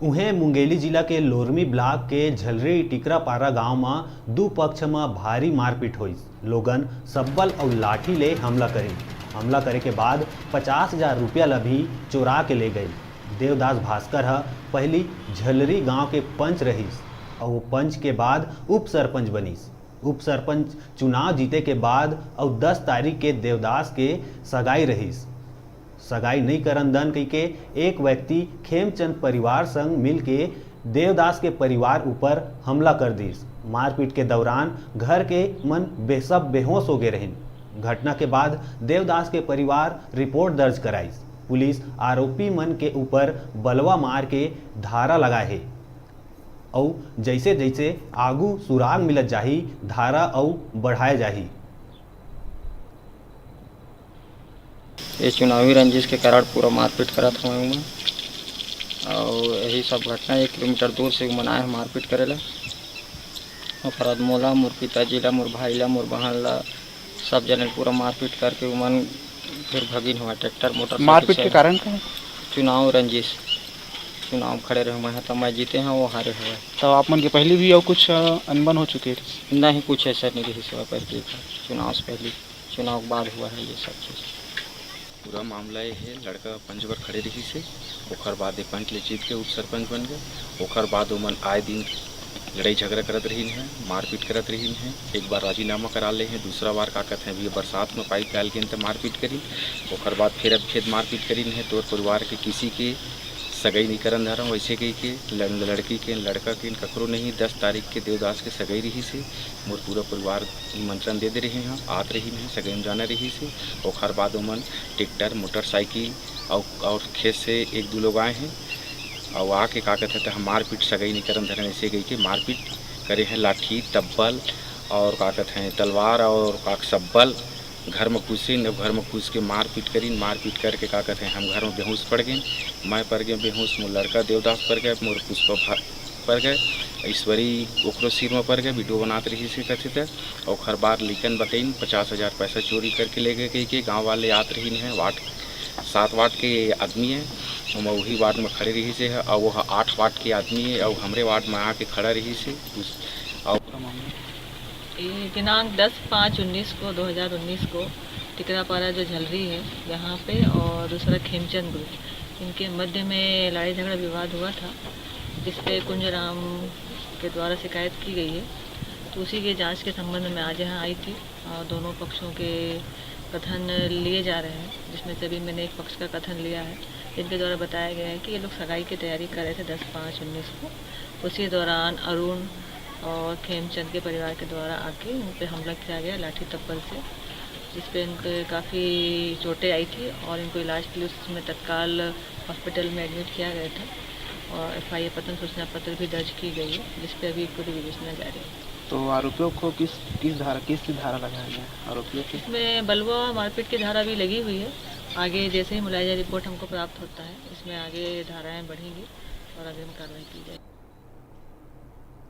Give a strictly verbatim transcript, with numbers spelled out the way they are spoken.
उहें, मुंगेली जिला के लोरमी ब्लॉक के झलरी टिकरापारा गांव म दू पक्ष म भारी मारपीट होइस। लोगन सब्बल अउ लाठी ले हमला करिन। हमला करे के बाद पचास हजार रुपया ल भी चोरा के ले गए। देवदास भास्कर ह पहिली झलरी गांव के पंच रहिस अउ पंच के बाद उप सरपंच बनिस। उप सरपंच चुनाव जीते के बाद अउ दस तारीख के देवदास के सगाई रहिस। सगाई नइ करन दन कहिके एक व्यक्ति खेमचंद परिवार संग मिलके देवदास के परिवार ऊपर हमला कर दिस। मारपीट के दौरान घर के मन बे-, सब बेहोश हो गए रहिन। घटना के बाद देवदास के परिवार रिपोर्ट दर्ज कराइस। पुलिस आरोपी मन के ऊपर बलवा मार के धारा लगाए हे। अउ जइसे जइसे आगू सुराग मिलत जाही, धारा अउ बढ़ाए जाही। ये चुनावी रंजिश के कारण पूरा मारपीट करत हवं मैं। अउ यही सब घटना एक किलोमीटर दूर से उमन आए हे मारपीट करे ला। ओकर बाद मोला, मोर पिताजी ला, मोर भाई ला, मोर बहन ला, सब जने पूरा मारपीट करके उमन फिर भगिन हवय ट्रैक्टर मोटरसाइकिल मारपीट के से। कारण का हे? चुनाव रंजिश, चुनाव खड़े रहे मैं ह, त मैं जीते हवं, वो हारे हवय। तो आप मन के पहले भी और कुछ, अ, अनबन हो चुके रहिस? नहीं, कुछ ऐसा नहीं रहिस हवय पहले का, चुनाव से पहले, चुनाव के बाद हुआ है ये सब चीज़। पूरा मामला ये हे, लड़का पंच बर खड़े रहिस हे, ओखर बाद ये पंच ले जीत के उप सरपंच बन गए। ओखर बाद ओमन आए दिन लड़ाई झगड़ा करत रहिन हे, मारपीट करत रहिन हे। एक बार राजीनामा करा ले हे, दूसरा बार का कहते हैं, अभी बरसात में पाइप डाल के इनते मारपीट करिन। ओखर बाद फिर अब खेत मारपीट करिन हे, तोर परिवार के किसी के सगाई नहीं करन धरम, वैसे कही के लड़-, लड़की के, लड़का के, ककरो नहीं। दस तारीख के देवदास के सगाई रहिस हे, मोर पूरा परिवार निमंत्रण दे दे रहे हैं, आत रहिन हे, सगाई में जाना रहिस हे। ओखर बाद ओमन ट्रैक्टर, मोटरसाइकिल अउ, और खेत से एक दो लोग आए हैं, अउ आके का कहते हैं, तो हम मारपीट सगाई नहीं करन धरन, ऐसे कही के मारपीट करे हैं, लाठी, तब्बल और का कहते हैं, तलवार और का सब्बल घर में घुसिन, अउ घर में घुस के मारपीट करिन। मारपीट करके का कहते हैं, हम घर में बेहोश पड़ गए, मैं पड़ गए बेहोश, मोर लड़का देवदास पड़ गए, मोर पुष्पा भा-, पड़ गए, ईश्वरी ओकरो सिर में पड़ गए, वीडियो बनात रहिस हे कथे त। ओखर बाद लिकन बतइन पचास हजार पैसा चोरी करके ले गए कहि के। गाँव वाले आत रहिन हे, वार्ड, सात वार्ड के आदमी हे, हम वही वार्ड में खड़े रहिस हे, अउ वो आठ वार्ड के आदमी हे, अउ हमरे वार्ड में आके खड़ा रहिस हे। उस, अउ ये दिनांक दस पाँच उन्नीस को, दो हज़ार उन्नीस को टिकरापारा जो झलरी है यहाँ पे और दूसरा खेमचंद ग्रुप, इनके मध्य में लड़ाई झगड़ा विवाद हुआ था, जिस पे कुंजराम के द्वारा शिकायत की गई है। तो उसी के जांच के संबंध में आज यहाँ आई थी और दोनों पक्षों के कथन लिए जा रहे हैं, जिसमें से अभी मैंने एक पक्ष का कथन लिया है, जिनके द्वारा बताया गया है कि ये लोग सगाई की तैयारी कर रहे थे दस पाँच उन्नीस को। उसी दौरान अरुण और खेमचंद के परिवार के द्वारा आके उन पे हमला किया गया लाठी तप्पल से, जिस पे उनके काफ़ी चोटें आई थी और इनको इलाज के लिए उसमें तत्काल हॉस्पिटल में एडमिट किया गया था और एफआईआर पत्र, सूचना पत्र भी दर्ज की गई है, जिस पे अभी पूरी विवेचना जारी है। तो आरोपियों को किस, किस धारा, किस धारा लगाया गया है आरोपियों की? इसमें बलवा मारपीट की धारा भी लगी हुई है। आगे जैसे ही मुलायजा रिपोर्ट हमको प्राप्त होता है, इसमें आगे धाराएं बढ़ेंगी और अग्रिम कार्रवाई की जाएगी।